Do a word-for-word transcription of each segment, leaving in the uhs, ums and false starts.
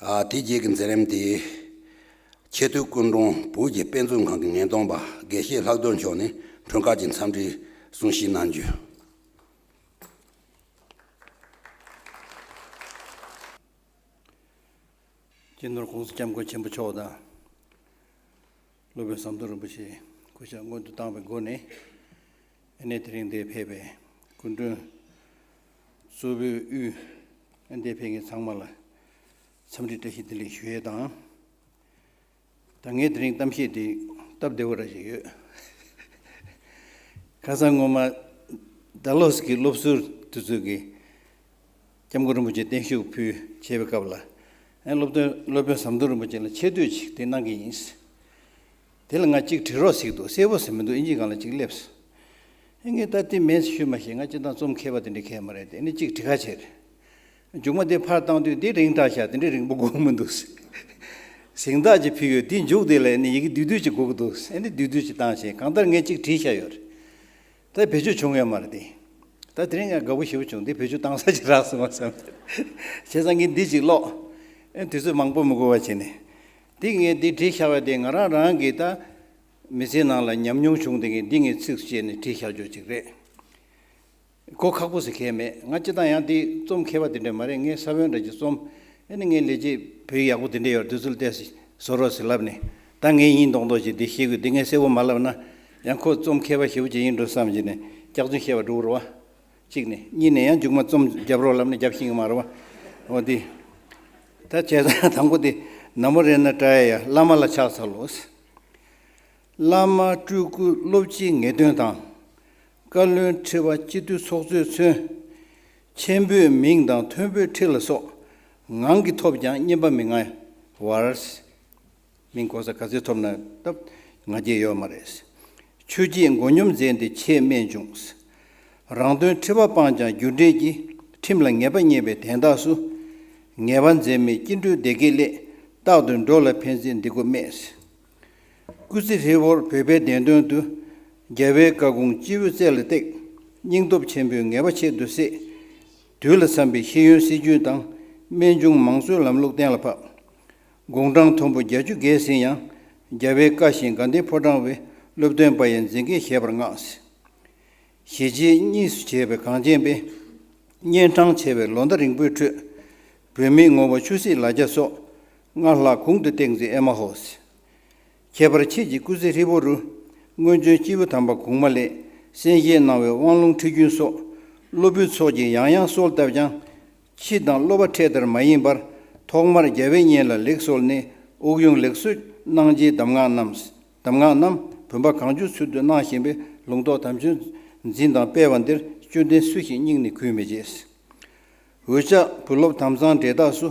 ཨ། དེ་རྗེས་ཀྱི་མཛད་རིམ་དེ། ཆེས་མཐོའི་སྐུ་མགྲོན་བོད་ཀྱི་དཔེ་མཛོད་ཁང་གི་ངན་སྟོན་པ་དགེ་བཤེས་ལྷག་རྡོར་མཆོག་ནས་འཁྲུངས་སྐར་གྱི་འཚམས་འདྲིའི་གསུང་བཤད་གནང་རྒྱུ། སྤྱི་ནོར་༸གོང་ས་༸སྐྱབས་མགོན་ཆེན་པོ་མཆོག་དང་། སློབ་དཔོན་ཟམ་གདོང་རིན་པོ་ཆེ་སྐུ་ཕྱྭ་སྔོན་དུ་བཏང་བའི་སྒོ་ནས། ཨ་ནི་དེ་རིང་འདིར་ཕེབས་པའི་སྐུ་མགྲོན་གཙོ་བོའི་དབུས་ཨ་འདིར་ཕེབས་མཁན་ཚང་མ་ལ་འཚམས་འདྲི་བཀྲ་ཤིས་བདེ་ལེགས་ཞུ་ཡས་དང་། ད་ངས་དེ་རིང་གཏམ་བཤད་དེ་སྟབས་བདེ་བོ་ར་ཞིག་ཡོད། ཁ་སང་སྔོན་མ་ཌལ་ལོ་སི་གི་སློབ་ཟུར་དེ་ཚོས་ཀྱིས་སྐྱབས་མགོན་རིན་པོ་ཆེ་བརྟན་བཞུགས་ཕུལ་བྱས་པའི་སྐབས་ལ། ཨེ། སློབ་སྟོན་སློབ་དཔོན་ཟམ་གདོང་རིན་པོ་ཆེ་ལ་ཆེ་བསྟོད་ཅིག་དེ་གནང་གི་ཡིན། དེ་ལ་ང་གཅིག་བྲིས་རོགས་ཟེར་གྱི་འདུག་གསལ་པོ་ཟེར་མི་འདུག་ཨིན་ཇི་སྒང་ལ་གཅིག་སླེབས་སོང་། ཨེ། ངས་ད་དེ་མེད་ཞུས་མ་ཤེས། ང་སྤྱིར་བཏང་རྩོམ་མཁས་པ་དེ་འདྲ་མཁས་མ་རེད་དེ། ཨ་ནི་གཅིག་བྲིས་ཁ་བྱས་རེད། མཇུག་མ་དེ་ཕར་བཏང་དུས་འདི་རིང་དྲགས་ཤག་དེ་འདྲ་རིང་པོ་དགོས་མི་འདུག་གཟེངས་རྟགས་ཅིག་ཕུལ་ཡོད། དེ་མཇུག་དེ་ལ་ནི་ཡི་གེ་བསྡུས་བསྡུས་ཅིག་དགོས་ཀྱི་འདུག་ཨ་ནི་བསྡུས་བསྡུས་ཅིག་བཏང་བྱས། གང་ལྟར་ངས་གཅིག་བྲིས་བཞག་ཡོད་རེད། ད་བེད་སྤྱོད་བྱུང་ཡོད་མ་རེད་དེ། ད་དེ་རིང་ང་དགའ་པོ་ཞེ་པོ་བྱུང་། འདི་བེད་སྤྱོད་བཏང་ས་ཅིག་རག་སོང་བ་བསམ། བྱས་ཙང་ངས་འདི་ཅིག་ཀློག་ཨེ། དུས་ཚོད་མང་པོ་མི་འགོར་བ་བྱས་ནས། འདི་ངས་འདི་བྲིས་བཞག་པ་དེ་ང་རང་རང་གིས་ད་མི་ཚེའི་ནང་ལ་ཉམས་མྱོང་བྱུང་དེ། ངས་འདི་ངས་ཚིགས་སུ་བཅད་ནས་བྲིས་བཞག་རྒྱུ་ཅིག་རེད། གོ་ཁག་པོ་ཟེར་མཁན་མེད། ང་སྤྱིར་བཏང་ཡང་འདི་རྩོམ་མཁས་པ་དེ་འདྲ་མ་རེད། ངས་ས་བོན་འདྲ་ཅིག་རྩོམ། ཨ་ནི་ངའི་ལས་བྱེད་བོད་ཡིག་ཡག་པོ་དེ་འདྲ་ཡོད་རེད། དེ་ཚོ་ལ་བལྟས་ཏེ་བཟོ་རོགས་ཟེར་ལབ་ནས། ད་ངས་ཡིན་མདོག་མདོག་ཅིག་འདི་བཤད་དགོས། འདི་ངས་གསལ་པོ་མ་ལབ་ན་ཡང་ཁོ་རྩོམ་མཁས་པ་ཞེ་པོ་ཅིག་ཡིན་འགྲོ་བསམ་བྱས་ནས་སྐྱག་རྫུན་བཤད་པ་འགྲོ་གི་རེད་བ། གཅིག་ནས། གཉིས་ནས་ཡང་མཇུག་མ་རྩོམ་རྒྱབ་རོགས་ལབ་ནས་རྒྱབ་ཤེས་ཀྱི་མ་རེད་བ། འོ་འདི། ད་བྱས་ཙང་དང་པོ་འདི། ན་མོ་རཏྣ་ཏྲཱ་ཡ། བླ་མ་ལ་ཕྱག་འཚལ་ལོ། བླ་མ་སྤྲུལ་སྐུ་སློབ་སྤྱིའི་ངེས་དོན་དང་། བཀའ་བློན་ཁྲི་པ་སྤྱི་འཐུས་ཚོགས་གཙོས་མཚོན། ཆེན་པོའི་མིང་དང་མཐོན་པོའི་ཁྲི་ལ་སོགས། ངང་གིས་ཐོབ་ཀྱང་བསྙེན་པ་མི་མངའ་བར། མིང་གོ་ས་ག་ཚོད་ཐོབ་ན་སྟབས་ང་རྒྱལ་ཡོད་མ་རེད། ཆོས་བརྒྱད་མགོ་སྙོམས་མཛད་དེ་ཆེས་རྨད་བྱུང་། རང་དོན་ཁྲི་པ་སྤངས་ཀྱང་རྒྱུ་འབྲས་ཀྱི། ཁྲིམས་ལ་ངེས་པ་རྙེད་པའི་དན་རྟགས་སུ། ངེས་པ་འཛད་མེད་སྐྱེ་འགྲོའི་བདེ་དགེ་སླད། རྟག་ཏུ་འགྲོ་ལ་ཕན་ཚུན་འདི་སྒོ་སྨྲས། སྐུ་ཚེ་ཧྲིལ་པོར་བོད་པའི་བདེན་དོན་དུ། རྒྱལ་བའི་བཀའ་དགོངས་སྤྱི་བོའི་རྩེ་ལ་བཏེགས། སྙིང་སྟོབས་ཆེན་པོས་ངེས་པ་ཆེད་དུ་བསྲེས། དུས་ལ་བསམ་པའི་ཤེས་ཡོན་སྲིད་ཇུས་དང་། རྨད་བྱུང་མང་གཙོའི་ལམ་ལུགས་གཏན་ལ་ཕབ། དགུང་གྲངས་མཐོན་པོ་བརྒྱད་ཅུ་བརྒལ་ཟིན་ཡང་། རྒྱལ་བའི་བཀའ་བཞིན་དགའ་ལྡན་ཕོ་བྲང་བའི། སློབ་སྟོན་པ་ཡི་མཛད་འགན་བཞེས་པར་མངགས། ཞི་བྱེད་གཉིས་སུ་བྱས་པའི་གངས་ཅན་པའི། གཉན་འཕྲང་ཆེ་བའི་ལོ་ཟླ་རིང་པོའི་ཁྲོད། བོད་མིའི་ངོ་བོ་ཆོས་སྲིད་ལ་རྒྱ་སོགས། སྔར་ལྷག་གོང་དུ་བཏེགས་མཛད་ཨེ་མ་ཧོ། ཁྱད་པར་ཁྱེད་ཀྱི་སྐུ་ཚེ་ཧྲིལ་པོ་རུ། སྔོན་བྱོན་སྐྱེས་བུ་དམ་པ་གོང་མ་ལས། གསན་བཞེས་གནང་བའི་དབང་ལུང་ཁྲིད་རྒྱུན་སོགས། སློབ་བུའི་ཚོགས་ཀྱིས་ཡང་ཡང་གསོལ་བཏབ་ཀྱང་། ཁྱེད་དང་སློབ་པ་འཕྲད་དར་མ་ཡིན་པར། ཐོག་མར་རྒྱལ་བའི་གཉེན་ལ་ལེགས་གསོལ་ནས། དབུགས་དབྱུང་ལེགས་གསོལ་གནང་རྗེས་གདམས་ངག་རྣམས། གདམས་ངག་རྣམས་བུམ་པ་གང་བྱོའི་ཚུལ་དུ་གནང་བཞིན་པའི་ལུང་རྟོགས་དམ་ཆོས་འཛིན་དང་སྤེལ་བ་འདིར་བཅུད་ལྡན་སུ་ཞིག་སྙིང་ནས་གུས་མི་བྱེད། འུ་ཅག་བུ་སློབ་དམ་གཙང་འབྲེལ་ཐག་སུ།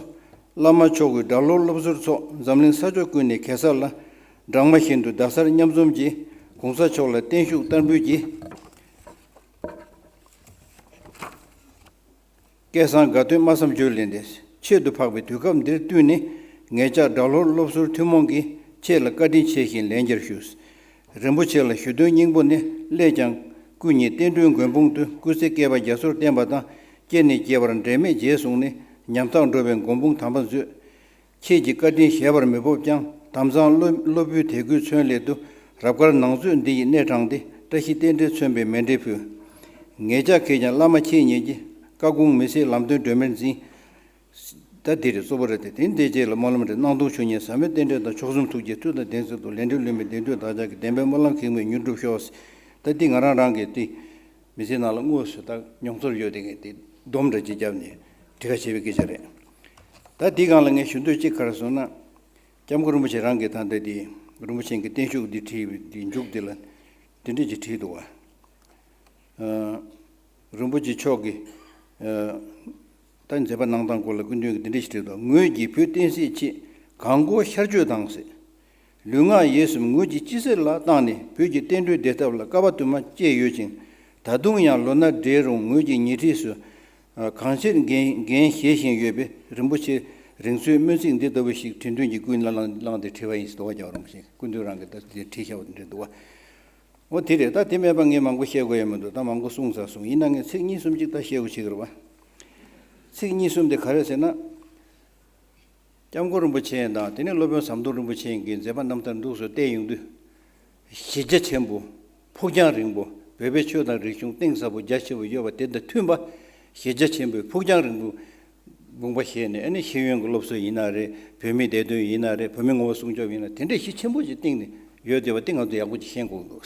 བླ་མ་མཆོག་གི་སྒྲ་སློབ་སློབ་ཟུར་ཚོ་འཛམ་གླིང་ས་ཕྱོགས་ཀུན་ནས་གེ་སར་ལ། སྦྲགས་མ་བཞིན་དུ་ཟླ་གསར་མཉམ་འཛོམས་ཀྱིས། གོང་ས་མཆོག་ལ་བརྟན་བཞུགས་བསྟར་འབུལ་གྱིས། སྐལ་བཟང་དགའ་སྟོན་སྨྲ་བསམ་བརྗོད་ལས་འདས། ཁྱད་དུ་འཕགས་པའི་དུས་སྐབས་འདིར་བསྟུན་ནས། ངེད་ཅག་སྒྲ་སློབ་སློབ་ཟུར་ཐུན་མོང་གིས་ཁྱེད་ལ་བཀའ་དྲིན་ཆེ་ཞེས་ལན་བརྒྱར་ཞུ། རིན་པོ་ཆེ་ལ་ཞུ་དོན་སྙིང་པོ་ནི། སླད་ཀྱང་སྐུ་ཉིད་བསྟན་འགྲོའི་མགོན་དཔུང་དུ། སྐུ་ཚེ་བསྐལ་པ་རྒྱ་མཚོར་བརྟན་པ་དང་། སྐྱེ་ནས་སྐྱེ་བར་འབྲལ་མེད་རྗེས་བཟུང་ནས། ཉམ་ཐག་འགྲོ་བའི་མགོན་དཔུང་དམ་པ་མཛོད། ཁྱེད་ཀྱི་བཀའ་དྲིན་གཞལ་བར་མི་སྤོབས་ཀྱང་། དམ་གཙང་སློབ་སློབ་བུའི་དད་གུས་མཚོན་སླད་དུ། རབ་དཀར་ནང་མཛོད་འདི་ཡི་སྣེ་དྲངས་ཏེ། བཀྲ་ཤིས་རྟེན་འབྲེལ་མཚོན་པའི་མཎྜལ་ཕུལ། ངེད་ཅག་གིས་ཀྱང་བླ་མ་ཁྱེད་ཉིད་ཀྱི། བཀའ་དགོངས་མི་ཟད་ལམ་སྟོན་སྒྲོན་མེར་འཛིན། ད་འདི་རེད། གཙོ་བོ་རེད་དེ། དེ་འདྲའི་རྗེས་ལ་སྨོན་ལམ་རེད། སྣང་སྟོང་ཆོས་ཉིད་ཟབ་མོའི་རྟེན་འབྲེལ་དང་། མཆོག་གསུམ་ཐུགས་རྗེའི་མཐུ་དང་ལྡན་ཚུལ་དུ། ལས་འབྲས་བསླུ་མེད་བདེན་མཐུ་བདག་ཅག་གི། བདེན་པའི་སྨོན་ལམ་གེགས་མེད་མྱུར་འགྲུབ་ཤོག། ད་འདི་ང་རང་རང་གིས་དེ་མི་ཚེ་ནང་ལ་དངོས་སུ་ད་མྱོང་ཚོར་ཡོད་དེ། ངས་དེ་སྡོམ་འདྲ་ཅིག་བརྒྱབ་ནས་བྲིས་ཁ་བྱས་པའི་སྐད་ཆ་རེད། ད་འདི་སྒང་ལ་ངས་ཞུ་འདོད་ཅིག་ག་རེ་སོང་ན། སྐྱབས་མགོན་རིན་པོ་ཆེ་རང་གིས་ད་ལྟ་དེ་རིན་པོ་ཆེ་གི་བརྟན་བཞུགས་འདི་བྲིས་པའི་འདི་མཇུག་འདི་ལ་འདི་འདྲ་ཅིག་བྲིས་འདུག་བ། ཨ། རིན་པོ་ཆེ་མཆོག་གིས། ཨ། ད་མཛད་པ་གནང་སྟངས་སྐོར་ལ་སྐུ་མདུན་གྱིས་འདི་འདྲ་ཞིག་བྲིས་འདུག། ངོས་ཀྱིས་བོད་བསྟན་སྲིད་ཆེད་གང་དགོས་ཤར་བསྐྱོད་དང་ཟེར། ལུས་ངག་ཡིད་གསུམ་ངོས་ཀྱི་ཅི་ཟེར་ལ་བཏང་ནས། བོད་ཀྱི་བསྟན་འགྲོའི་བདེ་ཐབས་ལ་དཀའ་བ་དུ་མ་སྤྱད་ཡོད་ཅིང་། ད་དུང་ཡང་ལོ་ན་བགྲེས་རུང་ངོས་ཀྱི་ཉེ་འཁྲིས་སུ། ཨ། གང་ཆེར་འགན་འགན་བཞེས་བཞིན་ཡོད་པས། རིན་པོ་ཆེ་རིང་འཚོའི་སྨོན་ཚིག་འདི་ལྟ་བུ་ཞིག་དྲན་རྟེན་གྱི་ཀུན་ལ་བླངས་བླངས་ཏེ་བྲིས་པ་ཡིན་ཟེར་འདུག་བ། རྒྱལ་བ་རིན་པོ་ཆེ་སྐུ་མདུན་རང་གིས་ད་དེ་བྲིས་བཞག་པ་འདྲ་འདུག་བ། འོ་དེ་རེད། ད་དེ་མེད་པ་ངས་མང་པོ་བཤད་དགོས་ཡ་མི་འདུག། ད་མང་པོ་གསུངས་ཚར་སོང་། ཡིན་ན་ངས་ཚིག་གཉིས་གསུམ་ཅིག་ད་བཤད་དགོས་བྱེད་ཀྱི་རེད་བ། ཚིག་གཉིས་གསུམ་དེ་ག་རེ་ཟེར་ན། སྐྱབས་མགོན་རིན་པོ་ཆེ་དང་དེ་ནས་སློབ་དཔོན་ཟམ་གདོང་རིན་པོ་ཆེ་གི་མཛད་པ་རྣམ་ཐར་འདུག་སེ་བལྟས་ཡོང་དུས། གཞི་རྒྱ་ཆེན་པོ། ཕུགས་རྒྱང་རིང་པོ། བོད་པའི་ཆོས་དང་རིག་གཞུང་གཏིང་ཟབ་པོ་རྒྱ་ཆེ་བོ་ཡོད་པ་དེ་དང་མཐུན་པ། གཞི་རྒྱ་ཆེན་པོའི་ཕུགས་རྒྱང་རིང་པོའི་དགོངས་པ་བཞེས་ནས། ཨ་ནི་ཤེས་ཡོན་གྱི་སློབ་གསོ་ཡིན་ན་རེད། བོད་མིའི་བདེ་དོན་ཡིན་ན་རེད། བོད་མིའི་ངོ་བོ་སྲུང་སྐྱོབ་ཡིན་ན། དེ་འདྲའི་གཞི་ཆེན་པོ་ཞིག་བཏིང་ནས་ཡོད་བསྡད་པ་དེ་ང་ཚོས་ཡག་པོ་ཅིག་ཤེས་དགོས་འདུག།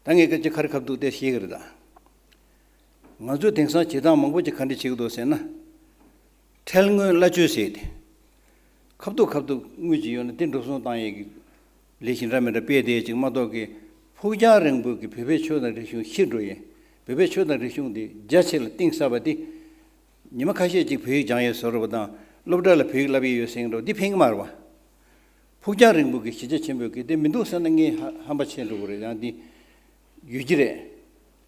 ད་ངས་སྐད་ཆ་ག་རེ་ཁ་ཐུག་དེ་བཤད་ཀྱི་རེད། ད་ང་ཚོས་དེང་སང་བྱེད་སྟངས་མང་པོ་ཅིག་ག་འདྲ་བྱེད་ཀྱི་འདུག་ཟེར་ན། ཁྲེལ་དངུལ་གླ་སྤྱོད་ཟེར་ཏེ། ཁ་ཐུག་ཁ་ཐུག་དངུལ་ཅིག་ཡོད་ན་དེ་འགྲོ་སོང་བཏང་ཡས་ཀྱི་ལས་གཞི་འདྲ་མི་འདྲ་སྤེལ་བསྡད་ཅིག་མ་གཏོགས་ཀྱི། ཕུགས་རྒྱང་རིང་པོའི་གི་བོད་པའི་ཆོས་དང་རིག་གཞུང་ཤི་འགྲོ་ཡས། བོད་པའི་ཆོས་དང་རིག་གཞུང་དེ་རྒྱ་ཆེ་ལ་གཏིང་ཟབ་པ་དེ། ཉི་མ་ཁ་ཤས་ཅིག་བོད་ཡིག་སྦྱང་ཡས་བཟོ་འདྲ་བ་དང་། སློབ་གྲྭ་ལ་བོད་ཡིག་བསླབ་ཡས་ཡོད་ཟེར་འདྲ་བ་འདི་ཕན་གྱི་མ་རེད་བ། ཕུགས་རྒྱང་རིང་པོ་གི་གཞི་རྒྱ་ཆེན་པོ་གི་དེ་མི་འདུག་ཟེར་ན་ངས་ཧ་ཧམ་པ་ཆེ་འགྲོ་གི་རེད། ཡང་འདི་ཡོད་ཀྱི་རེད།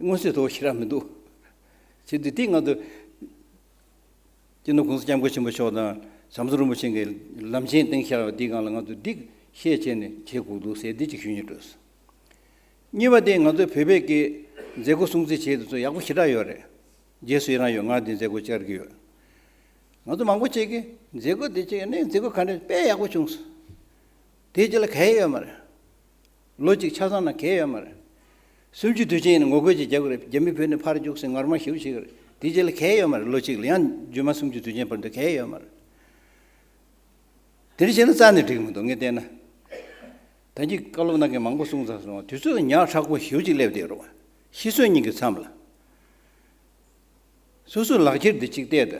མངོན་གསལ་དོད་པོ་ཞེ་དྲག་མི་འདུག། བྱས་དུས་དེ་ང་ཚོ་སྤྱི་ནོར་༸གོང་ས་༸སྐྱབས་མགོན་ཆེན་པོ་མཆོག་དང་ཟམ་གདོང་རིན་པོ་ཆེ་གིས་ལམ་ཆེན་བཏིང་བཞག་པ་འདི་སྒང་ལ་ང་ཚོ་འདི་ཤེས་བྱས་ནས་བྱེད་དགོས་འདུག་ཟེར་འདི་ཅིག་ཞུ་སྙིང་འདོད། གཉིས་པ་དེ་ང་ཚོ་བོད་པའི་གི་མཛད་སྒོ་སྲུང་བརྩི་བྱེད་དུས་ཚོ་ཡག་པོ་ཞེ་དྲག་ཡོད་རེད། རྗེས་སུ་ཡི་རང་ཡོད། ང་འདི་མཛད་སྒོ་བཅར་གྱི་ཡོད། ང་ཚོ་མང་པོ་ཅིག་གིས་མཛད་སྒོ་འདི་བྱས་ནས་མཛད་སྒོ་ག་འདྲ་དཔེ་ཡག་པོ་བྱུང་སོང་། དེའི་རྗེས་ལ་ག་ཡེ་ཡོད་མ་རེད། ལོ་གཅིག་ཆ་ཚང་ན་ག་ཡེ་ཡོད་མ་རེད། སུམ་ཅུ་དུས་ཆེན་ཡིན་ན་ངོ་རྒོལ་ཅིག་རྒྱག་གི་རེད། རྒྱ་མི་བོད་ནས་ཕར་རྒྱུགས་ཟེར་ངར་མ་ཞེ་པོ་བྱེད་ཀྱི་རེད། དེའི་རྗེས་ལ་ག་ཡེ་ཡོད་མ་རེད། ལོ་གཅིག་ལ་ཡང་རྗེས་མ་སུམ་ཅུ་དུས་ཆེན་བར་དུ་ག་ཡེ་ཡོད་མ་རེད། དེ་འདྲ་བྱས་ན་རྩ་ནས་འགྲིག་མི་འདུག་ངས་བལྟས་ན། ད་གིན་བཀའ་སློབ་གནང་མཁན་མང་པོ་གསུངས་ཚར་སོང་བ། དུས་ཚོད་ཉག་ཕྲ་པོ་ཞེ་པོ་ཅིག་སླེབས་བསྡད་རེད་བ། ཤི་གསོན་གཉིས་ཀྱི་མཚམས་ལ། སོ་སོའི་ལག་འཁྱེར་འདི་གཅིག་བལྟས་ཏེ།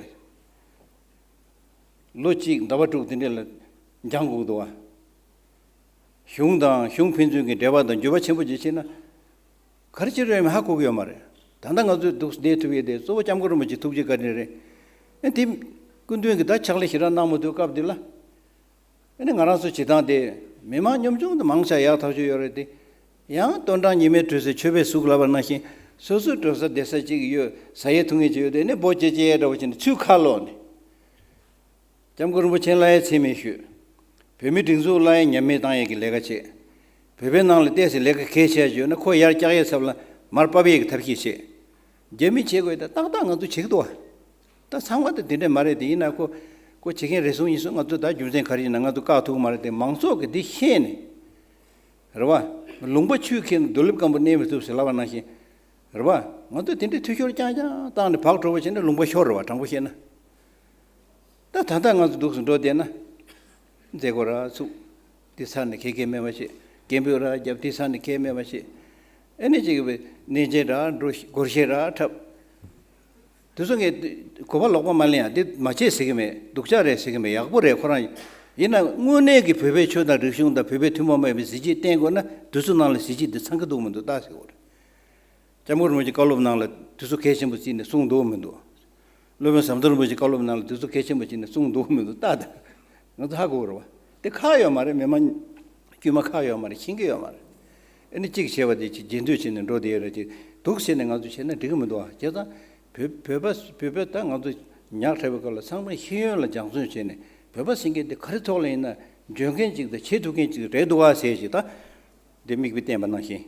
ལོ་གཅིག་ཟླ་བ་དྲུག་དེ་འདྲ་ལ་འགྱངས་དགོས་འདུག་བ། གཞུང་དང་གཞུང་ཕན་ཚུན་གྱི་འབྲེལ་བ་དང་འགྱུར་བ་ཆེན་པོ་ཅིག་ཕྱིན་ན། ག་རེ་བྱེད་རོགས་ཡོད་མེད་ཧ་གོ་གི་ཡོད་མ་རེད། ད་ལྟ་ང་ཚོས་འདུག་བསྡད་ཐུབ་ཡས་དེ་གཙོ་བོ་སྐྱབས་མགོན་རིན་པོ་ཆེ་ཐུགས་རྗེ་བཀའ་དྲིན་རེད། ཨེ་དེ། སྐུ་མདུན་གྱིས་ད་ཕྱག་ལས་ཞེ་དྲག་གནང་མ་ཐུབ་སྐབས་འདི་ལ། ཨ་ནི་ང་རང་ཚོ་བྱེད་སྟངས་དེ་མི་མང་ཉམ་ཆུང་དུ་མང་ཆེ་ཡག་ཐག་ཆོད་ཡོད་རེད་དེ། ཡང་སྟོན་གྲངས་ཉི་མའི་དྲོད་ཟེར་མཆོད་པའི་གཟུགས་ལབ་པ་ནང་བཞིན། སོ་སོའི་འགྲོ་ས་བསྡད་ས་གཅིག་ཡོད། ཟ་ཡས་འཐུང་ཡས་ཅིག་ཡོད་དེ། ཨ་ནི་འབོ་ཅེ་ཅེ་འདྲ་བོ་བྱས་ནས་ཚུར་ཁ་ལོག་ནས། སྐྱབས་མགོན་རིན་པོ་ཆེ་ལ་ཡང་མཚན་སྨད་ཞུས། བོད་མི་སྒྲིག་འཛུགས་ལ་ཡང་ཉམས་སྨད་བཏང་ཡས་ཀྱི་ལས་ཀ་བྱས། བོད་པའི་ནང་ལ་ཏོག་ཙམ་ལས་ཀ་གལ་ཆེ་ཡོད་ན་ཁོ་ཡར་བཀྱག་ཡས་ཚབ་ལ་མར་ཕབ་ཡས་ཀྱི་ཐབས་ཤེས་བྱས། རྒྱ་མིས་བྱེད་དགོས་དེ་ཏག་ཏག་ང་ཚོ་བྱེད་ཀྱི་འདུག་བ། ད་ཚང་མ་ད་དེ་འདྲ་མ་རེད་དེ། ཡིན་ན་ཁོ། ཁོ་བྱེད་མཁན་རེ་ཟུང་ཡིན་སོང་། ང་ཚོ་ད་རྒྱུ་མཚན་ག་རེ་ཡིན་ན་ང་ཚོ་བཀག་ཐུབ་ཀྱི་མ་རེད་དེ། མང་ཚོགས་ཀྱིས་འདི་ཤེས་ནས། རེད་བ། ལུང་པ་ཆུས་ཁྱེར་ནས་རྡོ་ལེབ་སྐམ་པོ་གནས་མི་ཐུབ་ཟེར་ལབ་པ་ནང་བཞིན། རེད་བ། ང་ཚོས་དེ་འདྲའི་འཐུས་ཤོར་རྐྱང་རྐྱང་བཏང་ནས་བག་གྲོ་པོ་བྱས་ན་ལུང་པ་ཤོར་རེད་བ། དྲང་པོ་བཤད་ན། ད་ད་ལྟ་ང་ཚོ་འདུག་སེ་འགྲོ་བསྡད་ན། མཛད་སྒོ་ར་ཚུགས། འདི་ཚར་ནས་ཁ་སྐད་སྨྲས་པ་བྱེད། སྐད་འབོད་ར་རྒྱབ། འདི་ཚར་ནས་ཁ་སྐད་སྨྲས་པ་བྱེད། ཨ་ནི་གཅིག་གི་གནས་མཇལ་ར་འགྲོ། སྒོར་གཞས་ར་འཁྲབ། དེ་ཚོ་ངས་གོ་བ་ལོག་པ་མ་ལེན་ཡ། འདི་མ་བྱེད་ཟེར་གི་མེད། སྡུག་ཅག་རེད་ཟེར་གི་མེད། ཡག་པོ་རེད། ཁོ་རང་ཡིན་ན་དངོས་གནས་ཀྱི་བོད་པའི་ཆོས་དང་རིག་གཞུང་དང་བོད་པའི་ཐུན་མོང་མ་ཡིན་པའི་གཟི་བརྗིད་བསྟན་དགོས་ན། དེ་ཚོ་ནང་ལ་གཟི་བརྗིད་འདི་ཚང་གི་འདུག་མི་འདུག་ལྟ་ཟེར་གི་རེད། སྐྱབས་མགོན་རིན་པོ་ཆེ་བཀའ་སློབ་ནང་ལ་དེ་ཚོ་གལ་ཆེན་པོ་བརྩིས་ནས་གསུངས་འདུག་མི་འདུག། སློབ་དཔོན་ཟམ་གདོང་རིན་པོ་ཆེ་བཀའ་སློབ་ནང་ལ་དེ་ཚོ་གལ་ཆེན་པོ་བརྩིས་ནས་གསུངས་འདུག་མི་འདུག་ལྟ་དང་། ང་ཚོ་ཧ་གོ་རེད་བ། དེ་ཁག་ཡོད་མ་རེད། མི་མང་དཀྱུས་མ་ཁག་ཡོད་མ་རེད། ཤེས་ཀྱི་ཡོད་མ་རེད། ཨ་ནི་གཅིག་བྱས་པ་དེ་གཅིག་རྗེས་ཟློས་བྱས་ནས་འགྲོ་བསྡད་ཡོད་རེད། ཅིག་འདུག་བྱས་ནས་ང་ཚོ་བྱས་ན་འགྲིག་གི་མི་འདུག་བ། བྱས་ཙང་བོད་བོད་པ་བོད་པ་ད་ང་ཚོ་ཉག་ཕྲ་བའི་སྐབས་ལ་ཚང་མས་ཤེས་ཡོན་ལ་སྦྱང་བརྩོན་བྱས་ནས། བོད་པ་ཟེར་མཁན་དེ་ག་རེ་ཐོག་ལ་ཡིན་ན་འཇོན་མཁན་ཅིག་དང་བྱེད་ཐུབ་མཁན་ཅིག་རེད་འདུག་བ་ཟེར་ཞིག་ད། འདི་མིག་དཔེ་བསྟན་པ་ནང་བཞིན།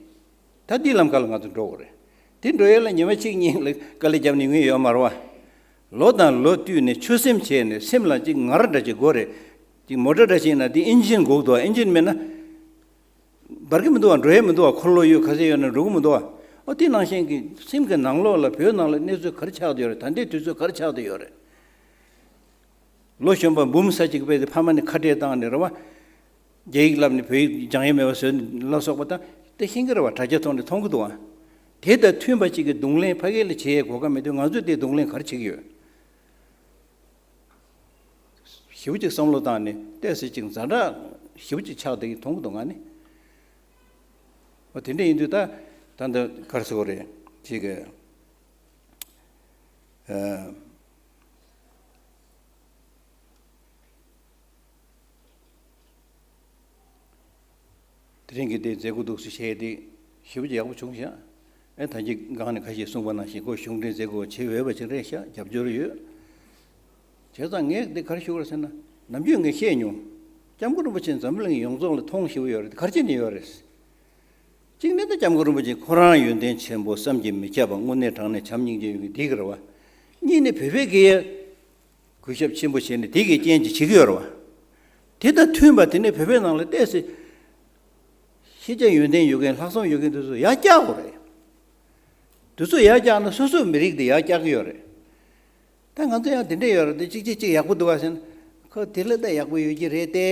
ད་འདི་ལམ་ཁ་ལ་ང་ཚོ་འགྲོ་དགོས་རེད། དེ་འགྲོ་ཡས་ལ་ཉི་མ་གཅིག་གཉིས་ལ་དཀའ་ལས་བརྒྱབ་ནས་ཡོང་ཡས་ཡོད་མ་རེད་བ། ལོ་དང་ལོ་བསྟུད་ནས་ཆོད་སེམས་བྱས་ནས། སེམས་ལ་ཅིག་ངར་འདྲ་ཅིག་དགོས་རེད། ཅིག་མོ་ཊ་འདྲ་ཅིག་ཡིན་ན་དེ་ཨིན་ཇིན་དགོས་འདུག། ཨིན་ཇིན་མེད་ན་འབར་གི་མི་འདུག་བ། འགྲོ་ཡས་མི་འདུག་བ། འཁོར་ལོ་ཡོད། ག་ཚད་ཡོད་ན་འགྲོ་གི་མི་འདུག་བ། ཨོ་དེ་ནང་བཞིན་གྱི་སེམས་ཀྱི་ནང་ལོགས་ལ་བོད་ནང་ལ་གནས་ཚུལ་ག་རེ་ཆགས་བསྡད་ཡོད་རེད། ད་ལྟའི་དུས་ཚོད་ག་རེ་ཆགས་བསྡད་ཡོད་རེད། ལོ་གཞོན་པ་འབུམ་ས་གཅིག་སྤེལ་ཏེ་ཕ་མ་ནས་ཁ་བྲལ་བཏང་ནས་རེད་བ། རྒྱ་ཡིག་བསླབས་ནས་བོད་ཡིག་སྦྱང་ཡས་མེད་པ་བཟོས་ལ་སོགས་པ་དང་དེ་ཤེས་ཀྱི་རེད་བ། དྲ་རྒྱ་ཐོག་ནས་མཐོང་གི་འདུག་བ། དེ་དང་མཐུན་པ་གཅིག་གི་རྡུང་ལེན་ཕ་གི་ལ་བྱེད་ཡས་གོ་སྐབས་མེད་དུས་ང་ཚོས་དེ་རྡུང་ལེན་ག་རེ་བྱེད་ཀྱི་ཡོད། ཞེ་པོ་ཅིག་བསམ་བློ་བཏང་ནས་ཏོག་ཙམ་ཅིག་ཛ་དྲག་ཞེ་པོ་ཅིག་ཆགས་བསྡད་ཀྱི་མཐོང་གི་འདུག་ང་ནི། འོ་དེ་འདྲ་ཡིན་དུས་ད་ད་འདི་ག་རེ་ཟེར་དགོས་རེད། ཅིག་གི་ཨ། དེ་རིང་གི་དེ་མཛད་སྒོ་འདུག་སེ་བྱས་ཏེ་ཞེ་པོ་ཅིག་ཡག་པོ་བྱུང་ཤག། ཨེ་ད་གིན་སྒང་ནས་ཁ་ཤས་གསུངས་པ་ནང་བཞིན་ཁོ་གཞུང་འབྲེལ་མཛད་སྒོ་བྱེད་འོས་པ་ཅིག་རེད་ཤག། རྒྱབ་སྐྱོར་ཡོད། བྱས་ཙང་ངས་འདི་ག་རེ་ཞུ་དགོས་ཟེར་ན། ནམ་རྒྱུན་ངས་བཤད་མྱོང་། སྐྱབས་མགོན་རིན་པོ་ཆེ་འཛམ་བུ་གླིང་ཡོངས་རྫོགས་ལ་མཐོང་ཞེ་པོ་ཡོད་རེད། ག་རེ་བྱས་ནས་ཡོད་རེད། གཅིག་ནི་ད་སྐྱབས་མགོན་རིན་པོ་ཆེ་ཁོ་རང་ཡོན་ཏན་ཆེན་པོ། བསམ་གྱིས་མི་ཁྱབ་པ། དངོས་གནས་དྲང་གནས་བྱམས་སྙིང་རྗེ་ཡོད་མཁན་འདི་ག་རེད་བ། གཉིས་ནི་བོད་པའི་སྐད་ཡིག་གུས་ཞབས་ཆེན་པོ་བྱས་ནས་དེ་གི་རྐྱེན་གྱིས་བྱེད་ཀྱི་ཡོད་རེད་བ། དེ་དང་མཐུན་པ་དེ་ནས་བོད་པའི་ནང་ལ་ཏོག་ཙམ་ཤེས་བྱ་ཡོན་ཏན་ཡོད་མཁན་ལྷག་བསམ་ཡོད་མཁན་དེ་ཚོ་ཡར་བཀྱག་དགོས་རེད། དེ་ཚོ་ཡར་བཀྱག་ན་སོ་སོའི་མི་རིགས་དེ་ཡར་བཀྱག་གི་ཡོད་རེད། ད་ང་ཚོ་ཡང་དེ་འདྲས་ཡོད་རེད་དེ། གཅིག་གཅིག་གཅིག་ཡག་པོ་འདུག་བ་ཟེར་ན། ཁོ་དེ་ལས་ད་ཡག་པོ་ཡོད་ཀྱི་རེད་དེ།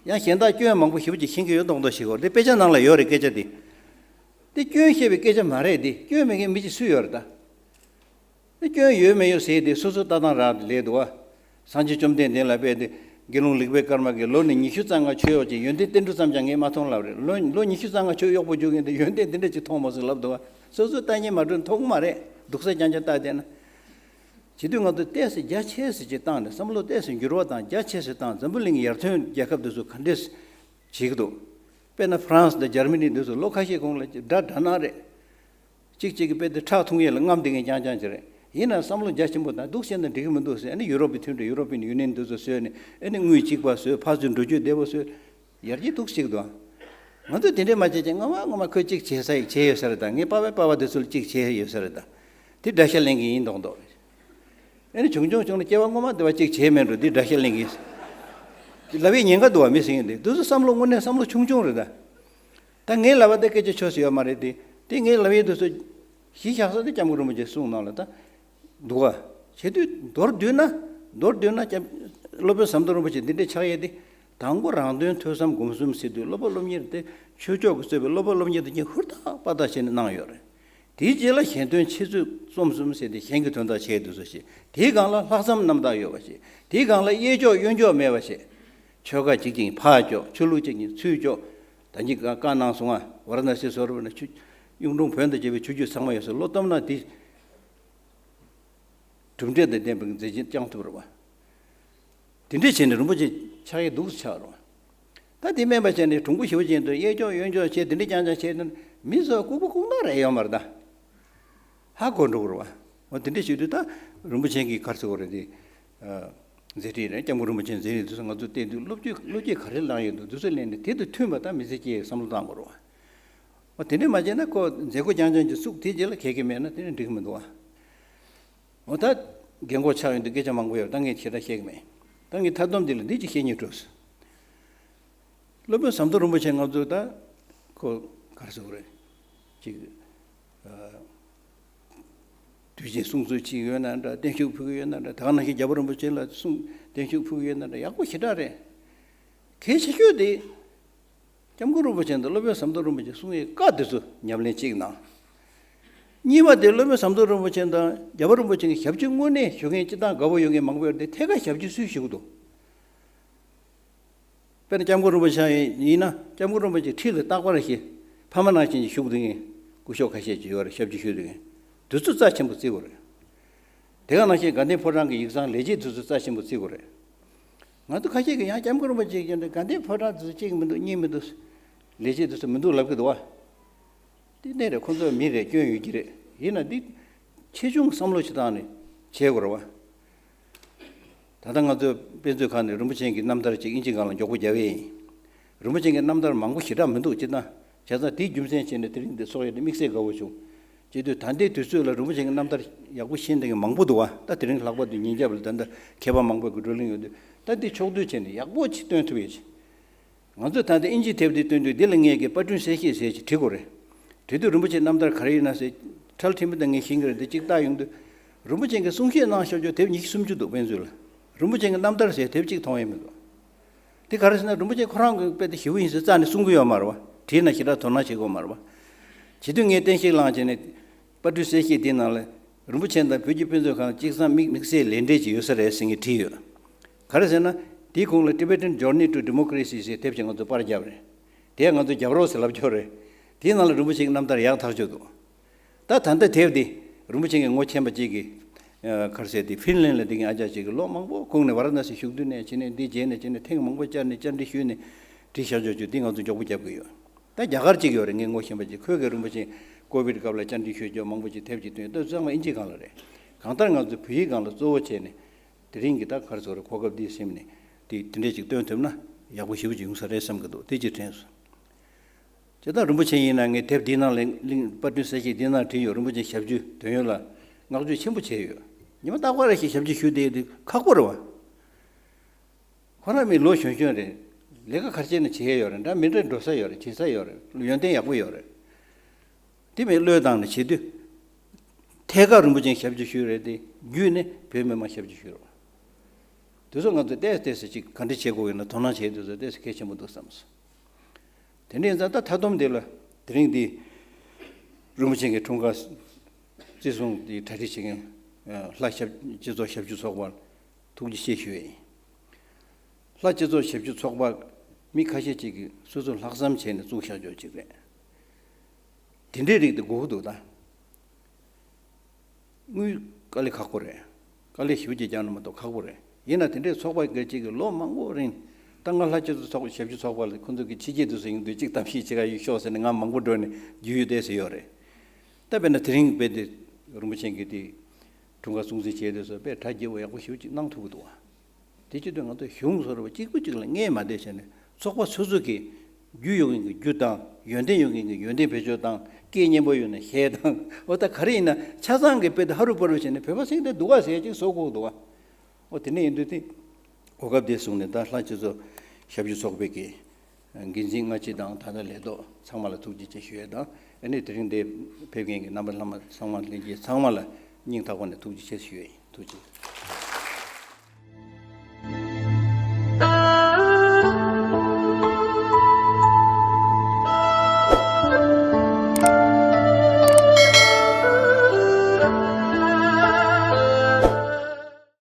ཡང་གཞན་དག་སྐྱོན་མང་པོ་ཞེ་པོ་ཅིག་ཤེས་ཀྱི་ཡོད་མདོག་མདོག་ཞིག་གོ། དེ་དཔེ་ཆ་ནང་ལ་ཡོད་རེད་སྐད་ཆ་དེ། དེ་སྐྱོན་བཤད་པའི་སྐད་ཆ་མ་རེད་དེ། སྐྱོན་མེད་མཁན་མི་གཅིག་སུ་ཡོད་རེད་ད། དེ་སྐྱོན་ཡོད་མེད་ཡོད་ཟེར་དེ་སོ་སོ་ལྟ་སྟངས་རག་ལས་འདུག་བ། སངས་རྒྱས་བཅོམ་ལྡན་འདས་ལ་དཔེ་དེ་དགེ་སློང་ལེགས་པའི་སྐར་མ་གིས་ལོ་ནི་ཉི་ཤུ་རྩ་ལྔ་ཆོས་གཡོག་ཅིག་ཡོན་ཏན་ཏིལ་འབྲུ་ཙམ་ཀྱང་ངས་མ་མཐོང་ལབ་རེད། ལོ་ལོ་ཉི་ཤུ་རྩ་ལྔ་ཆོས་གཡོག་པོ་རྒྱུག་མཁན་དེ་ཡོན་ཏན་དེ་འདྲ་ཅིག་མཐོང་མ་སོང་ལབ་འདུག་བ། སོ་སོའི་ལྟ་ཉན་མ་གྲུབ་མཐོང་གི་མ་རེད། སྡུག་ས་རྐྱང་རྐྱང་ལྟ་བསྡད་ན། བྱེད་དུས་ང་ཚོ་ཏོག་ཙམ་རྒྱ་ཆེ་ཙམ་ཅིག་བཏང་ནས་བསམ་བློ་ཏོག་ཙམ་འགྱུར་བ་བཏང་རྒྱ་ཆེ་ཙམ་བཏང་། འཛམ་བུ་གླིང་གི་ཡར་ཐོན་རྒྱལ་ཁབ་དེ་ཚོ་ག་འདྲས་བྱེད་ཀྱི་འདུག་དཔེར་ན་ཧྥ་རན་སི་དང་འཇར་མ་ནི་དེ་ཚོ་ལོ་ཁ་ཤས་གོང་ལ་དགྲ་དགྲ་ནག་རེད། གཅིག་གཅིག་གི་དཔེ་དེ་ཁྲག་འཐུང་ཡས་ལ་རྔམ་བསྡད་མཁན་རྐྱང་རྐྱང་ཅིག་རེད། ཡིན་ན་བསམ་བློ་རྒྱ་ཆེན་པོ་བཏང་འདུག་བྱས་ན་འགྲིག་གི་མི་འདུག་ཟེར། ཨ་ནི་ཡུ་རོབ་པའི་མཐུན་གྲོས་ཡུ་རོབ་པའི་ཡུ་ནི་ཡན་དེ་ཚོ་བཟོས་ནས་ཨ་ནི་དངུལ་གཅིག་པ་བཟོས། ཕར་ཚུར་འགྲོ་སྐྱོད་བདེ་པོ་བཟོས། ཡར་རྒྱས་འདུག་ཅིག་འདུག་ང་ཚོས་དེ་འདྲས་མ་བྱས་ཀྱང་སྔ་མ་སྔ་མ་ཁོས་གཅིག་བྱས་ས་ཡིན་བྱས་ཡོད་ས་རེད་ད། ངས་པ་ཕས་པ་ཕ་དེ་ཚོ་ལ་གཅིག་བྱས་ཡོད་ས་རེད་ད། དེ་དགྲ་ཤ་ལེན་གྱི་ཡིན་མདོག་མདོག་ཨ་ནི་བྱུང་བྱུང་བྱུང་ན་སྐྱེ་བ་སྔོན་མ་དེ་བ་གཅིག་བྱས་མེད་འགྲོ། དེ་དགྲ་ཤ་ལེན་གྱི་ཡིན། དེ་ལབ་ཡས་ཉེན་ཁ་འདུག་བ། མི་ཟེར་མཁན་དེ་དེ་ཚོ་བསམ་བློ་དངོས་གནས་བསམ་བློ་ཆུང་ཆུང་རེད་ད། ད་ངས་ལབ་པ་དེ་སྐད་ཆ་ཆོས་སུ་ཡོད་མ་རེད་དེ། དེ་ངས་ལབ་ཡས་དེ་ཚོ་གཞི་བཞག་ས་དེ་སྐྱབས་མགོན་རིན་པོ་ཆེ་གསུང་གནང་ལ་ད། འདུག་ག་བྱེད་དུས་མདོར་བསྡུས་ན། མདོར་བསྡུས་ན་སྐྱབས་སློབ་དཔོན་ཟམ་གདོང་རིན་པོ་ཆེ་འདི་འདྲའི་ཕྱག་ཡས་དེ། དང་པོ་རང་དོན་ཐོས་བསམ་སྒོམ་གསུམ་ཟེར་དུས་སློབ་དཔོན་སློབ་གཉེར་དེ་ཆོས་ཕྱོགས་ཀྱིས་གཙོས་པའི་སློབ་དཔོན་སློབ་གཉེར་དེ་གཉིས་ཧུར་ཐག་པ་ཐག་བྱས་ནས་གནང་ཡོད་རེད། དེའི་རྗེས་ལ་གཞན་དོན་འཆད་རྩོད་རྩོམ་གསུམ་ཟེར་ཏེ་གཞན་གྱི་དོན་དག་བྱས་འདུག་སོ་ཞེས། དེའི་སྒང་ལ་ལྷག་བསམ་རྣམ་དག་ཡོད་པ་ཞིག་དེའི་སྒང་ལ་གཡས་ཕྱོགས་གཡོན་ཕྱོགས་མེད་པ་ཞིག་ཆོལ་ཁ་གཅིག་ཅིག་ཕར་ཕྱོགས། ཆོས་ལུགས་གཅིག་གིས་ཚུར་ཕྱོགས། ད་གིན་བཀའ་གནང་སོང་ང་། ཝཱ་ར་ཎ་སི་སོགས་རུ་ན་ཆུ་གཡུང་དྲུང་བོན་དང་བཅས་པའི་ཆོས་བརྒྱུད་ཚང་མ་ཡོད་ས་བློ་བཏབ་ན་དེ། གྲུབ་འབྲས་དང་ལྡན་པའི་མཛད་རྗེས་བསྐྱངས་ཐུབ་རེད་བ། དེ་འདྲས་བྱས་ནས་རིན་པོ་ཆེ་ཕྱག་གཡས་འདུག་སེ་ཆགས་རེད་བ། ད་དེ་སྨན་པ་བྱས་ནས་གྲུང་པོ་ཞེ་པོ་ཅན་དུ་གཡས་ཕྱོགས་གཡོན་ཕྱོགས་བྱས་དེ་འདྲས་རྐྱང་རྐྱང་བྱས་ན་མི་ཚོ་ལྐུགས་པ་ལྐུགས་ནག་རེད་ཡོད་མ་རེད་ད། ཧ་གོ་འགྲོ་གི་རེད་བ། འོ་དེ་འདྲས་བྱེད་དུས་ད་རིན་པོ་ཆེ་གིས་ག་རེ་ཟེར་གི་རེད་དེ། མཛད་རྗེས་རེད། སྐྱབས་མགོན་རིན་པོ་ཆེ་མཛད་རྗེས་དེ་ཚོ་ང་ཚོ་བལྟས་དུས་བློ་བཅོས་བློ་སྐྱེད་ག་རེ་བླངས་ཡོད་འདུག་དེ་ཚོ་གླེང་ནས་དེ་དང་མཐུན་པ་ད་མི་ཚེ་སྐྱེལ་བསམ་བློ་བཏང་དགོས་རེད་བ། འོ་དེ་འདྲས་མ་བྱས་ན་ཁོ་མཛད་སྒོ་རྐྱང་རྐྱང་གི་བཙུགས་དེ་རྗེས་ལ་གལ་གལ་མེད་ན་དེ་ནི་འགྲིག་གི་མི་འདུག་བ། འོ་ད་རྒན་གོག་ཆགས་ཡོང་དུས་སྐད་ཆ་མང་པོ་ཡོད། ད་ངས་ཞེ་དྲག་བཤད་གི་མེད། ད་ངས་མཐའ་སྡོམ་འདི་ལ་འདི་གཅིག་བཤད་སྙིང་བྲོ་སོང་། སློབ་དཔོན་ཟམ་གདོང་རིན་པོ་ཆེ་ང་ཚོ་ད་ཁོ་ག་རེ་ཟེར་དགོས་རེད། ཅིག་དུས་ཆེན་སྲུང་བརྩི་བྱེད་ཀྱི་ཡོད་ན་འདྲ། བརྟན་བཞུགས་ཕུལ་གྱི་ཡོད་ན་འདྲ། ད་ག་ནང་བཞིན་རྒྱལ་བ་རིན་པོ་ཆེ་ལ་གསུང་བརྟན་བཞུགས་ཕུལ་གྱི་ཡོད་ན་འདྲ། ཡག་པོ་ཞེ་དྲག་རེད། གལ་ཆེ་ཤོས་དེ། སྐྱབས་མགོན་རིན་པོ་ཆེ་དང་སློབ་དཔོན་ཟམ་གདོང་རིན་པོ་ཆེ་གསུང་ཡས་བཀའ་དེ་ཚོ་ཉམས་ལེན་གཅིག་གནང་། གཉིས་པ་དེ་སློབ་དཔོན་ཟམ་གདོང་རིན་པོ་ཆེ་དང་རྒྱལ་བ་རིན་པོ་ཆེ་གི་ཞབས་ཕྱི་དངོས་གནས་ཞུ་མཁན་སྤྱིར་བཏང་དགའ་པོ་ཡོད་མཁན་མང་པོ་ཡོད་དེ། ཐད་ཀར་ཞབས་ཕྱི་སུས་ཞུ་གི་འདུག་དཔེར་ན་སྐྱབས་མགོན་རིན་པོ་ཆེ་ཡིན་ན་སྐྱབས་མགོན་རིན་པོ་ཆེ་ཁྲི་ལ་རྟག་པར་ཞིག་ཕ་མ་ནང་བཞིན་གྱི་བཞུགས་བསྡད་མཁན་སྐུ་ཞབས་ཁ་ཤས་ཅིག་ཡོད་རེད། ཞབས་ཕྱི་ཞུ་བསྡད་མཁན་དེ་ཚོ་རྩ་ཆེན་པོ་བརྩི་དགོས་རེད། དེ་ག་ནང་བཞིན་དགའ་ལྡན་ཕོ་བྲང་གི་ཡིག་ཚང་ལས་བྱེད་དེ་ཚོ་རྩ་ཆེན་པོ་བརྩི་དགོས་རེད། ང་ཚོ་ཁ་ཤས་ཀྱིས་ཡང་སྐྱབས་མགོན་རིན་པོ་ཆེ་གི་དགའ་ལྡན་ཕོ་བྲང་དེ་ཚོ་གཅིག་མི་འདུག་གཉིས་མི་འདུག་ལས་བྱེད་དེ་ཚོ་མི་འདུག་ལབ་ཀྱི་འདུག་བ། དེ་གནད་རེད། ཁོ་ཚོ་མི་རེད། སྐྱོན་ཡོད་ཀྱི་རེད། ཡིན་ན་འདི་ཆེ་ཆུང་བསམ་བློ་ཞིག་བཏང་ནས་བྱེད་དགོས་རེད་བ། ད་ལྟ་ང་ཚོའི་དཔེ་མཛོད་ཁང་ནས་རིན་པོ་ཆེ་གི་རྣམ་ཐར་ཅིག་དབྱིན་ཇིའི་སྒང་ལ་མགྱོགས་པོ་རྒྱབ་ཡས་ཡིན། རིན་པོ་ཆེ་གི་རྣམ་ཐར་མང་པོ་ཞེ་དྲག་མི་འདུག་སྤྱིར་བཏང་། བྱས་ཙང་དེའི་རྒྱུ་མཚན་བྱས་ནས་དེ་རིང་འདི་ཚོགས་ཡོད་དེ་དམིགས་བསལ་དགའ་བོ་བྱུང་། བྱེད་དུས་ད་ལྟའི་དུས་ཚོད་ལ་རིན་པོ་ཆེ་གི་རྣམ་ཐར་ཡག་པོ་ཤེས་མཁན་མང་པོ་འདུག་བ། ད་དེ་རིང་ལྷག་པར་དུ་ཉིན་རྒྱབ་ལ་ད་ལྟ་མཁས་པ་མང་པོ་གི་བགྲོ་གླེང་ཡོད་དུས། ད་འདི་ཕྱོགས་བསྡུས་བྱས་ནས་ཡག་པོ་ཅིག་སྟོན་ཐུབ་ཡོད་ཅིག་ང་ཚོས་ད་ལྟ་དབྱིན་ཇིའི་དེབ་འདི་སྟོན་དུས་འདི་ལ་ངས་ཀྱི་པར་སྐྲུན་གསལ་བཤད་ཟེར་ཅིག་བྲིས་དགོས་རེད། བྲིས་དུས་རིན་པོ་ཆེའི་རྣམ་ཐར་ག་རེ་ཡིན་ན་ཟེར། ཁྲལ་ཁྲིམས་དང་ངས་ཤེས་ཀྱི་རེད། འདི་གཅིག་བལྟ་ཡོང་དུས། རིན་པོ་ཆེ་གིས་གསུང་བཤད་གནང་བཞག་རྒྱུ་དེབ་ཉི་ཤུ་སུམ་ཅུ་འདུག་དཔེ་མཛོད་ལ། རིན་པོ་ཆེ་གི་རྣམ་ཐར་ཟེར་དེབ་གཅིག་མཐོང་ཡས་མི་འདུག་དེ་ག་རེ་ཟེར་ན་རིན་པོ་ཆེ་ཁོ་རང་གི་དཔེ་དེ་ཞེ་པོ་ཡིན་ཟེར་རྩ་ནས་གསུང་གི་ཡོད་མ་རེད་བ། བྲིས་ན་ཞེ་དྲག་དོ་སྣང་བྱེད་དགོས་མ་རེད་བ། བྱེད་དུས་ངས་བསྟན་བཤིག་བླངས་བྱས་ནས། པར་སྐྲུན་གསལ་བཤད་དེའི་ནང་ལ་རིན་པོ་ཆེ་དང་བོད་ཀྱི་དཔེ་མཛོད་ཁང་གཅིག་ཚང་དམིགས་དམིགས་བསལ་ལས་འབྲེལ་ཅིག་ཡོད་ས་རེད་ཟེར་ངས་བྲིས་ཡོད། ག་རེ་ཟེར་ན། དེའི་གོང་ལ་Tibetan Journey to Democracy ཟེར་དེབ་ཅིག་ང་ཚོ་པར་བརྒྱབ་རེད། དེ་ང་ཚོ་རྒྱབ་རོགས་ཟེར་ལབ་ཆོག་རེད། དེའི་ནང་ལ་རིན་པོ་ཆེ་གི་རྣམ་ཐར་ཡག་ཐག་ཆོད་འདུག་ད་ད་ལྟ་དེབ་འདི་རིན་པོ་ཆེ་གི་ངོ་མཁྱེན་པ་གཅིག་གིས། ཨ། ག་རེ་ཟེར་དེ་ཧྥིན་ལན་ལ་བསྡད་མཁན་ཨ་ཅག་ཅིག་གིས་ལོ་མང་པོ་གོང་ནས་ཝཱ་ར་ཎ་སི་བཞུགས་དུས་ནས་བྱས་ནས་འདི་མཇལ་ནས་བྱས་ནས་ཐེངས་མང་པོ་བཅར་ནས་བཅར་འདྲི་ཞུས་ནས་བྲིས་བཞག་ཆོག་ཆོག་འདི་ང་ཚོ་མགྱོགས་པོ་རྒྱབ་གི་ཡོད། ད་རྒྱ་གར་གཅིག་ཡོད་རེད། ངའི་ངོ་ཤེས་པ་གཅིག་ཁོས་གི་རིན་པོ་ཆེ་ཀོ་བིད་སྐབས་ལ་བཅར་འདྲི་ཞུས་ཆོག་མང་པོ་ཅིག་དེབ་ཅིག་བཏོན་ཡོད། ད་ཚང་མ་དབྱིན་ཇིའི་སྒང་ལ་རེད། གང་ལྟར་ང་ཚོ་བོད་ཡིག་སྒང་ལ་གཙོ་བོ་བྱས་ནས་དེ་རིང་གི་ད་ག་རེ་ཟེར་དགོས་རེད། གོ་སྐབས་འདི་ཟིན་ནས་དེ་དེ་འདྲས་ཅིག་བཏོན་ཐུབ་ན་ཡག་པོ་ཞེ་པོ་ཅིག་ཡོང་ས་རེད་བསམ་གི་འདུག་དེ་ཅིག་དྲན་སོང་། བྱས་ཙང་རིན་པོ་ཆེ་ཡིན་ན་ངས་དེབ་འདིའི་ནང་ལ་གླིང་པར་སྐྲུན་གསལ་བཤད་འདིའི་ནང་བྲིས་ཡོད། རིན་པོ་ཆེ་ཞབས་ཕྱི་དོན་ཡོད་ལ་བསྔགས་བརྗོད་ཆེན་པོ་བྱས་ཡོད། ཉི་མ་རྟག་པར་ཞིག་ཞབས་ཕྱི་ཞུ་བསྡད་དེ་ཁག་པོ་རེད་བ། ཁོ་རང་མི་ལོ་གཞོན་གཞོན་རེད། ལས་ཀ་ག་རེ་བྱས་ན་བྱེད་ཡ་ཡོད་རེད། འདྲ་མི་འདྲ་འགྲོ་ས་ཡོད་རེད། བྱེད་ས་ཡོད་རེད། ཡོན་ཏན་ཡག་པོ་ཡོད་རེད། དེ་མི་བློས་བཏང་ནས་བྱེད་དུས། ཐད་ཀར་རིན་པོ་ཆེ་ཞབས་ཕྱི་ཞུས་རེད་དེ། བརྒྱུད་ནས་བོད་མི་མང་ཞབས་ཕྱི་ཞུས་རེད། དེ་ཚོ་ང་ཚོས་ཏོག་ཙམ་ཏོག་ཙམ་ཅིག་ག་འདྲ་བྱེད་དགོས་ཡོད་ན་དོ་སྣང་བྱེད་དུས་ཚོད་ཏོག་ཙམ་གལ་ཆེན་པོ་འདུག་བསམ་སོང་། དེ་འདྲ་ཡིན་ཙང་ད་མཐའ་སྡོམ་དེ་ལ་དེ་རིང་འདི་རིན་པོ་ཆེ་གི་འཁྲུངས་སྐར་བརྩི་སྲུང་དེ་གྲ་སྒྲིག་བྱེད་མཁན་ལྷ་ཞབས་སྤྱི་ཚོགས་ཞབས་ཞུ་ཚོགས་པར་ཐུགས་རྗེ་ཆེ་ཞུ་ཡས་ཡིན། ལྷ་སྤྱི་ཚོགས་ཞབས་ཞུ་ཚོགས་པ་མི་ཁ་ཤས་ཅིག་གིས་སོ་སོ་ལྷག་བསམ་བྱས་ནས་བཙུགས་བཞག་ཆོག་ཅིག་རེད། དེ་འདྲའི་རིགས་དེ་དགོས་ཀྱི་འདུག་ད། དངུལ་དཀའ་ལས་ཁག་པོ་རེད། དཀའ་ལས་ཞེ་པོ་ཅིག་རྒྱག་ན་མ་གཏོགས་ཁག་པོ་རེད། ཡིན་ན་དེ་འདྲའི་ཚོགས་པ་འགའ་ཅིག་གིས་ལོ་མང་པོ་རིང་། ད་ང་ལྷ་སྤྱི་ཚོགས་ཚོགས་ཞབས་ཞུ་ཚོགས་པ་ལ་ཁོང་ཚོ་གི་ཕྱི་རྒྱལ་དུ་སོང་ཡོང་དུས་གཅིག་གཏམ་བཤད་བྱེད་ག་ཡོད་ཤོག་ཟེར་ནས་ང་མང་པོ་འགྲོ་ནས་རྒྱུས་ཡོད་བསྡད་ཟེར་ཡོད་རེད། ད་དཔེར་ན་དེ་རིང་དཔེ་དེ་རིན་པོ་ཆེ་གི་དེ་འཁྲུངས་སྐར་སྲུང་བརྩི་བྱས་དུས་སུ་དཔེ་གྲ་རྒྱས་པོ་ཡག་པོ་ཞེ་པོ་ཅིག་གནང་ཐུབ་ཀྱི་འདུག་བ། དེ་བྱེད་དུས་ང་ཚོ་གཞུང་བཟོ་འདྲ་བ་གཅིག་པུ་གཅིག་ལ་བརྙས་མ་བསྡད་བྱས་ནས་ཚོགས་པ་སོ་སོ་གི་རྒྱུ་ཡོད་མཁན་གྱི་རྒྱུ་དང་ཡོན་ཏན་ཡོད་མཁན་གྱི་ཡོན་ཏན་བེད་སྤྱོད་དང་སྐད་སྙན་པོ་ཡོད་ན་གཞས་དང་འོ་ད་ག་རེ་ཡིན་ན་ཆ་ཚང་གི་དཔེ་དེ་ཧ་རུ་པ་རུ་བྱས་ནས་བོད་པ་སེང་སྡེ་སྡུག་ག་ཟེར་ཅིག་བཟོ་དགོས་འདུག་བ། འོ་དེ་ནས་ཡིན་དུས་དེ་གོ་སྐབས་དེ་བཟུང་ནས་ད་ལྷ་སྤྱི་ཚོགས་ཞབས་ཞུ་ཚོགས་པའི་གི་འགན་འཛིན་སྔ་ཕྱི་དང་ད་ལྟ་ལས་ཐོག་ཚང་མ་ལ་ཐུགས་རྗེ་ཆེ་ཞུ་ཡས་དང་ཨ་ནི་དེ་རིང་འདིར་ཕེབས་མཁན་གྱི་རྣམ་པ་ལྷ་མ་ཚང་མ་ལྷན་རྒྱས་ཚང་མ་ལ་སྙིང་ཐག་པ་ནས་ཐུགས་རྗེ་ཆེ་ཞུ་ཡས་ཡིན། ཐུགས་རྗེ་ཆེ།